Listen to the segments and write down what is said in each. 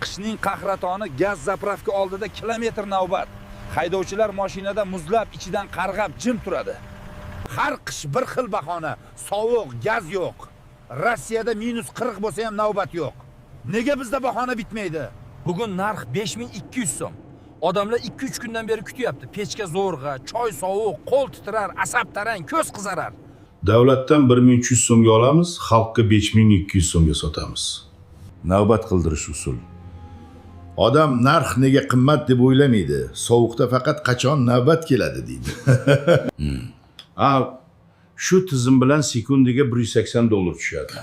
Qishning qahratoni, gaz заправка oldida kilometr navbat. Haydovchilar mashinada muzlab, ichidan qarg'ab jim turadi. Har qish bir xil bahona: sovuq, gaz yo'q. Rossiyada -40 bo'lsa ham navbat yo'q. Nega bizda bahona bitmaydi? Bugun narx 5200 so'm. Odamlar 2-3 kundan beri kutyapti. Pechka zo'rg'a, choy sovuq, qo'l titrar, asab tarang, ko'z qizarar. Davlatdan 1300 so'mga olamiz, xalqqa 5200 so'mga sotamiz. Navbat qildirish usul. Odam narx nega qimmat deb o'ylamaydi. Sovuqda faqat qachon navbat keladi deydi. A, shu tizim bilan sekundiga 180 dollar tushadi.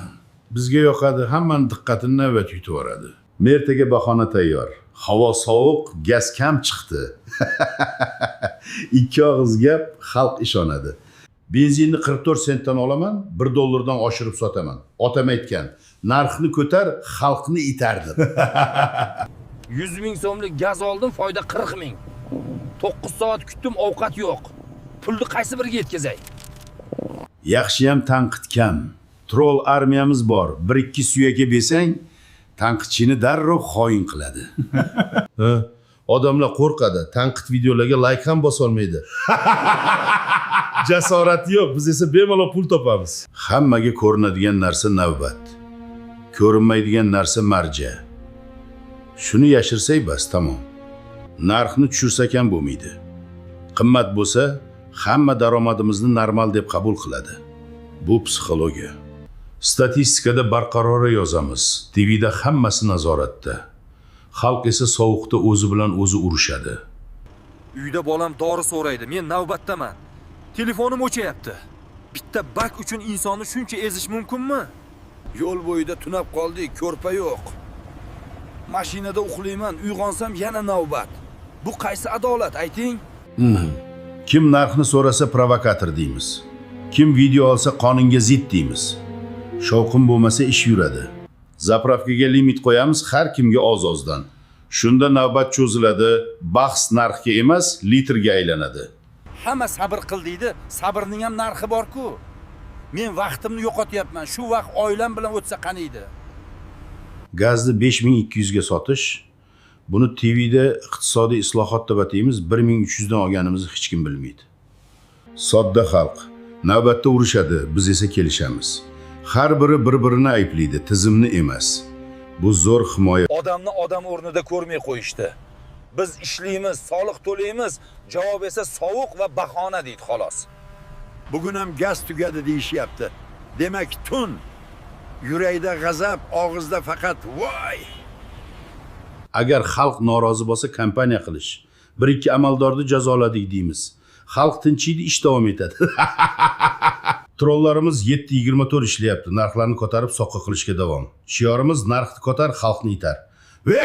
Bizga yoqadi, hammani diqqatini navbat yutib yuboradi. Ertaga bahona tayyor. Havo sovuq, gaz kam chiqdi. Ikki og'iz gap, xalq ishonadi. Benzinni 44 sentdan olaman, 1 dollardan oshirib sotaman. Otam aytgan, narxni ko'tar, xalqni itar deb. 100 ming so'mlik gaz oldim, foyda 40 ming. 9 soat kutdim, ovqat yo'q. Pulni qaysi biriga yetkazay? Yaxshiyam tanqid kam. Troll armiyamiz bor. Bir ikki suyaka besang, tanqidchini darrov xoin qiladi. Ha, odamlar qo'rqadi, tanqid videolarga layk ham bosolmaydi. Jasorati yo'q, biz esa bemalol pul topamiz. Hammaga ko'rinadigan narsa navbat. Ko'rinmaydigan narsa marja. Shuni yashirsak bas, tamom. Narxni tushirsak ham bo'lmaydi. Qimmat bo'lsa, hamma daromadimizni normal deb qabul qiladi. Bu psixologiya. Statistikada barqarora yozamiz. TVda hammasi nazoratda. Xalq esa sovuqda o'zi bilan o'zi urushadi. Uyda bolam dori so'raydi, men navbatdaman. Telefonim o'chayapti. Bitta bak uchun insonni shuncha ezish mumkinmi? Yo'l bo'yida tunab qoldik, ko'rpa yo'q. Mashinada uxlayman, uyg'onsam yana navbat. Bu qaysi adolat, ayting? Kim narxni so'rasa, provokator deymiz. Kim video olsa, qonunga zid deymiz. Shovqin bo'lmasa, ish yuradi. Заправка ga limit qo'yamiz, har kimga oz-ozdan. Shunda navbat cho'ziladi, bahs narxga emas, litrga aylanadi. Hamma sabr qil deydi, sabrning ham narxi bor-ku. Men vaqtimni yo'qotyapman. Shu vaqt oilam bilan o'tsa qaniydi? Gazni 5200 ga sotish, buni TVda iqtisodiy islohot deb ataymiz, 1300 dan olganimizni hech kim bilmaydi. Sodda xalq navbatda urushadi, biz esa kelishamiz. Har biri bir-birini ayblaydi, tizimni emas. Bu zo'r himoya. Odamni odam o'rnida ko'rmay qo'yishdi. Biz ishlaymiz, soliq to'laymiz, javob esa sovuq va bahona deydi, xolos. Bugun ham gaz tugadi deyishyapti. Demak, tun. Yurakda g'azab, og'izda faqat voy. Agar xalq norozi bo'lsa, kampaniya qilish. Bir ikki amaldorni jazoladik deymiz. Xalq tinchiydi, ish davom etadi. Trollarimiz 7/24 ishlayapti, narxlarni ko'tarib soqqa qilishga davom. Shiorimiz: narxni ko'tar, xalqni itar. Ve.